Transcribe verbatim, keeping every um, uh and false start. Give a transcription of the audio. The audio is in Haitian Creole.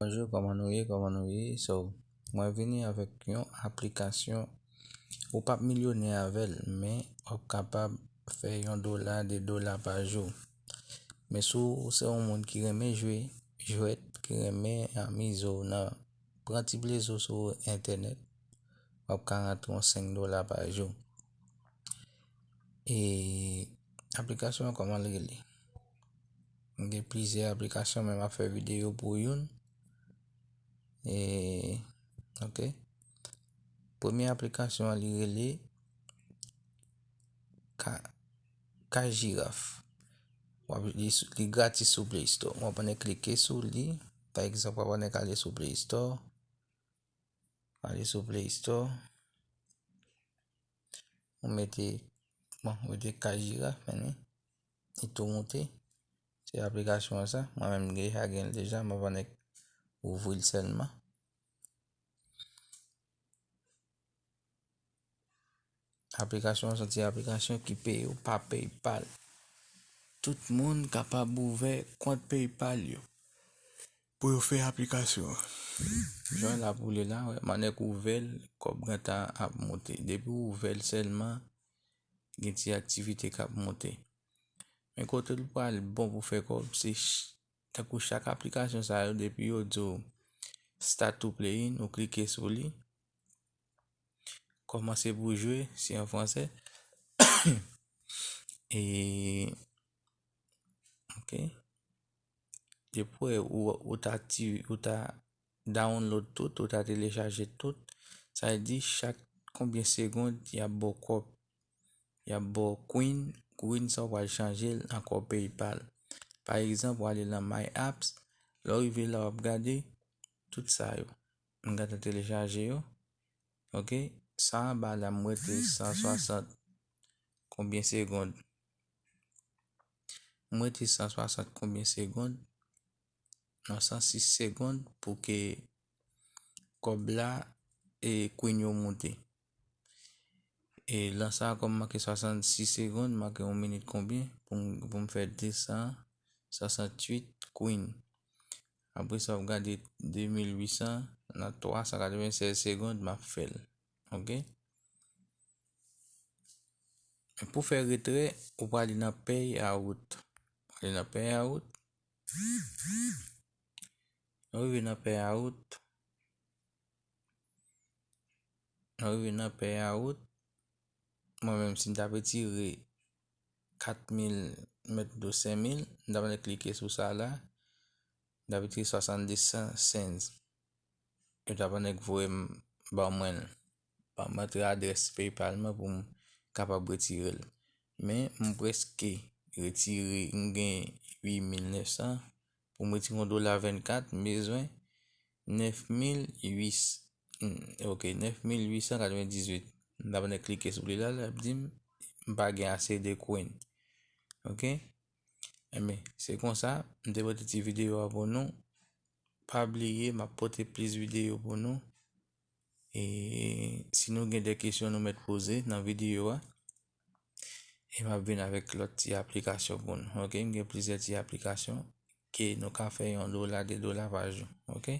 Bonjou, kòman nou ye? Kòman nou ye? So, mwen vini avèk yon aplikasyon. Ou p ap milyonè avè l, men w ap kapab fè yon dola, de dola pa jou. Men si w se yon moun ki renmen jwe jwèt, ki renmen amize w nan pran ti plezi w sou entènèt, w ap ka rantre yon senk dola pa jou. E aplikasyon an, kòman l rele? M gen plizyè aplikasyon, men m ap fè videyo pou youn. E, ok. Premye aplikasyon an, li rele Ka, Ka Jiraf. W ap, li, sou- li gratis sou Play Store. W ap annik klike sou li. Pa egzanp, w ap annik ale sou Play Store. Ale sou Play Store. Ou mete, bon, ou mete Ka Jiraf, men li tou moute. Se aplikasyon an sa. Mwen menm, m deja gen l deja. M ap annik ouvri l sèlman. Aplikasyon an se yon ti aplikasyon ki peye w pa PayPal. Tout moun kapab ouvè kont PayPal yo pou yo fè aplikasyon an. Jan l ap boule la, wè, m annik ouvè l, kòb gentan ap moute. Depi w ouvè l sèlman, gen ti aktivite k ap moute. Men kote l pral bon pou fè kòb, se ch-, tankou chak aplikasyon sa yo, depi yo di w start to play in, ou klike sou li. Kòmanse pou jwe, se an fransè. E, ok. Depi ou, ou ta ti, ou ta download tout, ou ta telechaje tout, sa vle di chak konbyen segonn y ap ba w kòb, y ap ba w coin, coin sa w pral chanje l an kòb PayPal. Pa egzanp, w ale nan My Apps, lè w rive la, w ap gade tout sa yo. M gentan telechaje yo. Ok, sa anba la, m rete san swasant konbyen segonn. M rete san swasant konbyen segonn. Non, san sis segonn pou ke kòb la e coin yo moute. E lan sa, kòm manke swasannsis segonn, manke yon minit konbyen pou m, pou m fè de san swasanntuit coin. Apre sa, w gade de mil uit san nan twa san katrevennsèz segonn, m ap fè l. Ok? Men pou fè retrè, ou prale nan payout. Prale nan payout. Lè w rive nan payout, lè w rive nan payout, mwen menm, si m ta retire kat mil, m mèt do senk mil, m ta pral klike sou sa la, m ta retire swasannde cents. Yo ta pral voye m, ban mwen l. Ban m antre adrès PayPal mwen pou m kapab retire l. Men, m prèske retire, m gen uit mil nèf san. Pou m retire yon dola vennkat, m bezwen nèf mil uit, hmm, ok, nèf mil uit san katrevendizuit. M ta pral klike sou li la, l ap di m, m pa gen ase de coin. Ok? Enben, se konsa, m te pote ti videyo a pou nou. Pa bliye, m ap pote plis videyo pou nou. E si nou gen de kesyon, nou mèt poze nan videyo a. E m ap vin avèk lòt ti aplikasyon pou nou. Ok, m gen plizyè ti aplikasyon ke nou ka fè yon dola, de dola pa jou. Ok?